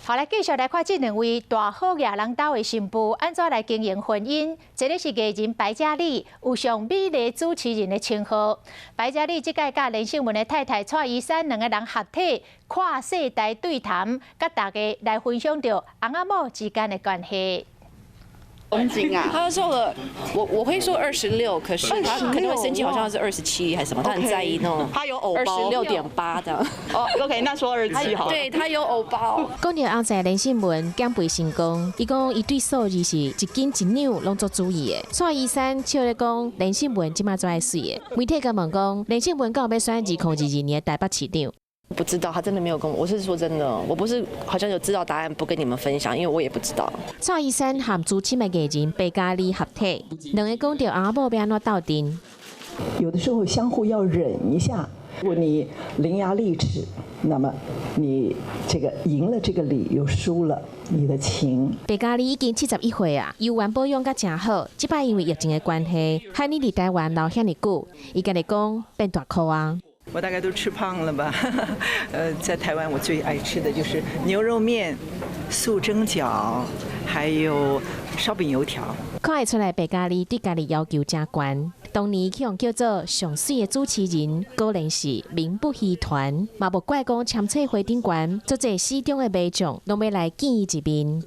好，來繼續來看這兩位大好額人兜的新婦按怎來經營婚姻。一个是藝人白嘉莉，有上美麗主持人的稱號。白嘉莉這擺佮連勝文的太太蔡依珊兩个人合體跨世代對談，佮大家來分享著翁仔某之間的關係。公斤啊？他瘦了，我會說26，可是他可能會生氣，好像是27還是什麼，他很在意那種。他有偶包。26.8的。哦，OK，那說27好。對，他有偶包。講著翁婿連勝文減肥成功，伊講伊對數字是一斤一兩攏足注意的。蔡依珊笑咧講連勝文這馬足愛媠的。媒體共問講連勝文敢有欲選2022年的台北市長？不知道，他真的沒有跟我。我是說真的，我不是好像有知道答案不跟你們分享，因為我也不知道。蔡依珊和資深的藝人白嘉莉合體，兩个講著翁仔某欲按怎鬥陣。有的時候相互要忍一下，如果你伶牙俐齒，那麼你這個贏了這個理，又輸了你的情。白嘉莉已經71歲啊，猶原保養甲誠好。這擺因為疫情的關係，害你佇台灣留遐爾久，伊家己講變大箍啊。我大概都吃胖了吧？在台灣我最愛吃的就是牛肉麵、素蒸餃，還有燒餅油條。看會出來，白嘉莉對家己要求誠懸。當年去予叫做上媠的主持人，果然是名不虛傳，嘛無怪講簽冊會頂懸，足濟死忠的迷眾攏欲來見伊一面。